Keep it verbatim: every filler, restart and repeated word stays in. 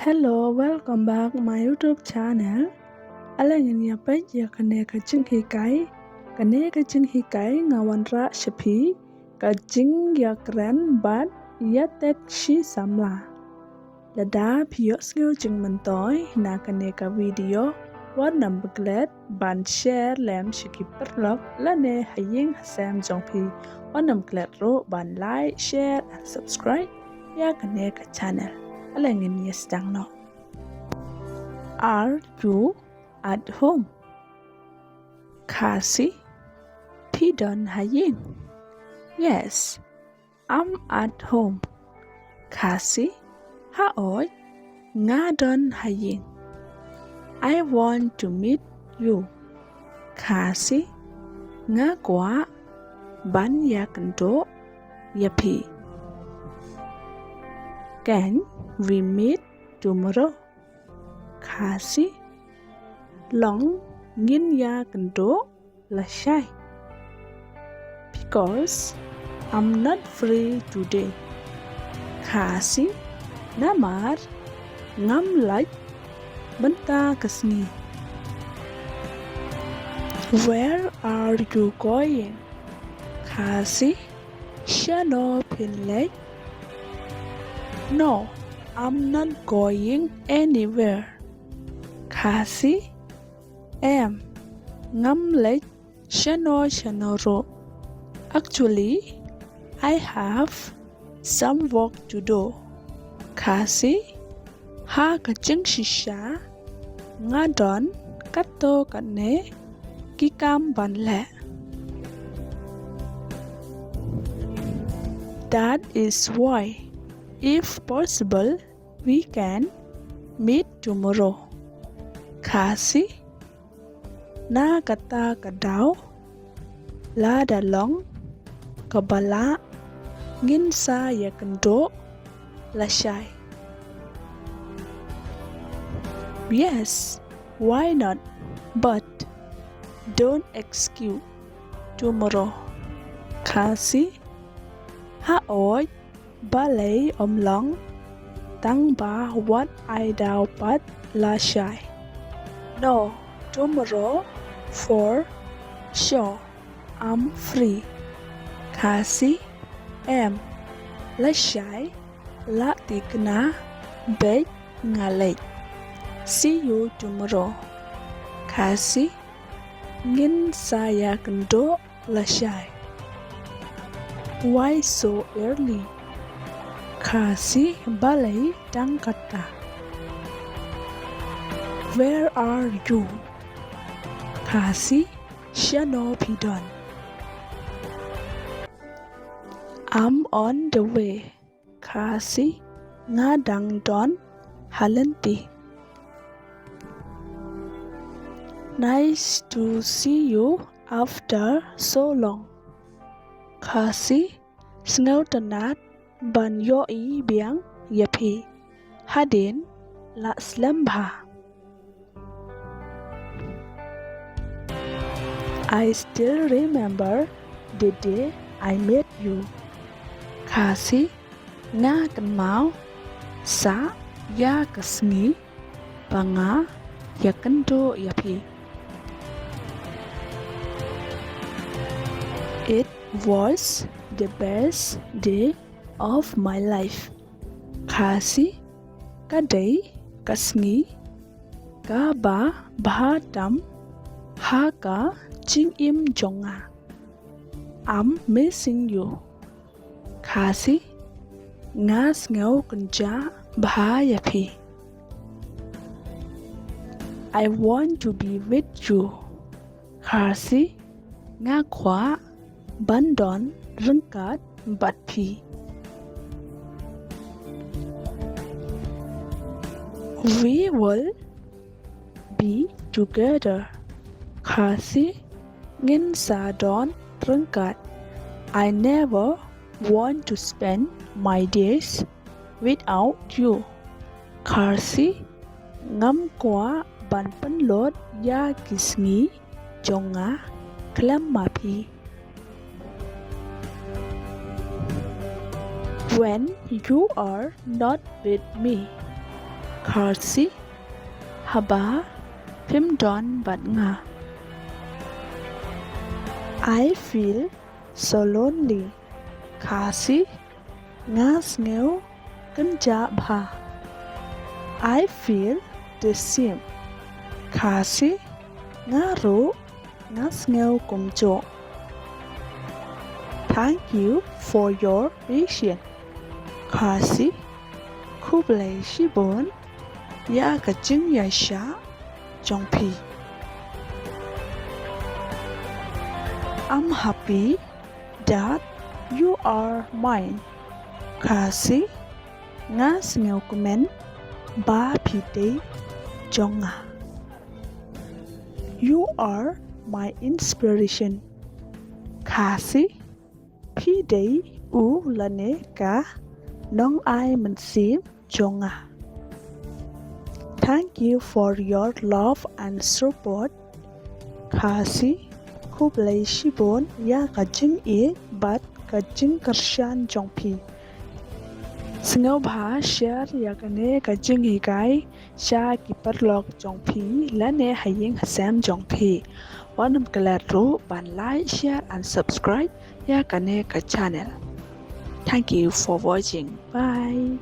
Hello, welcome back my YouTube channel. Ale ngin ïa peit ïa kane ka jinghikai. Kane ka jinghikai nga wanrah sha phi ka jingïakren bad ïatek shi samla. Lada phi ïohsngew jingmyntoi na kane ka video, wat nym klet ban share lem sha ki paralok lane ha ïing ha sem jong phi. Wat nym klet ruh ban like, share and subscribe ïa kane ka channel. Ale ngin ïa sdang noh. Are you at home? Khasi, phi don ha ïing? Yes, I'm at home. Khasi, haoid, nga don ha ïing. I want to meet you. Khasi, nga kwah ban ïakynduh ïa phi. Can we meet tomorrow? Khasi, long ngin ïakynduh lashai. Because I'm not free today. Khasi, namar ngam lait mynta ka sngi. Where are you going? Khasi, shano phin leit? No, I'm not going anywhere. Khasi, em, ngam leit shano shano ruh. Actually, I have some work to do. Khasi, ha ka jingshisha nga don katto katne ki kam ban leh. That is why, if possible, we can meet tomorrow. Khasi, na kata ka daw, lada long kaba lah, ngin sa ïakynduh lashai. Yes, why not? But don't exclude tomorrow. Khasi, haoid balei ym long, tangba wat ai daw pat lashai. No, tomorrow for sure I'm free. Khasi, em, lashai la thikna, bad nga leit. See you tomorrow. Khasi, ngin sa ïakynduh lashai. Why so early? Khasi, balei tang kata? Where are you? Khasi, shano phi don? I'm on the way. Khasi, nga dang don ha lynti. Nice to see you after so long. Khasi, sngewtynnat ban ïohi biang ïa phi hadien la slem bha. I still remember the day I met you. Khasi, nga kynmaw sa ïa ka sngi ba nga ïakynduh ïa phi. It was the best day of my life. Khasi, ka dei ka sngi kaba bha tam ha ka jingim jong nga. I'm missing you. Khasi, nga sngew kynjah bha ïa phi. I want to be with you. Khasi, nga kwah ban don ryngkat bad phi. We will be together. Khasi, ngin sa don ryngkat. I never want to spend my days without you. Khasi, ngam kwah ban pynlut ïa ki sngi jong nga khlem ma phi. When you are not with me. Khasi: Haba phim don bad nga. I feel so lonely. Khasi: Nga sngew kynjah bha. I feel the same. Khasi: Nga ruh nga sngew kumjuh. Thank you for your patience. Khasi: Khublei shibun ïa ka jingïaishah jong phi. I'm happy that you are mine. Khasi: Nga sngewkmen ba phi dei jong nga. You are my inspiration. Khasi: Phi dei u lane ka nongai mynsiem jong nga. Thank you for your love and support. Khasi: Khublei shibun ïa ka jingïeit bad ka jingkyrshan jong phi. Sngewbha share ïa kane ka jinghikai sha ki paralok jong phi lane ha ïing ha sem jong phi. Wat nym klet ruh ban like, share and subscribe ïa kane ka channel. Thank you for watching. Bye.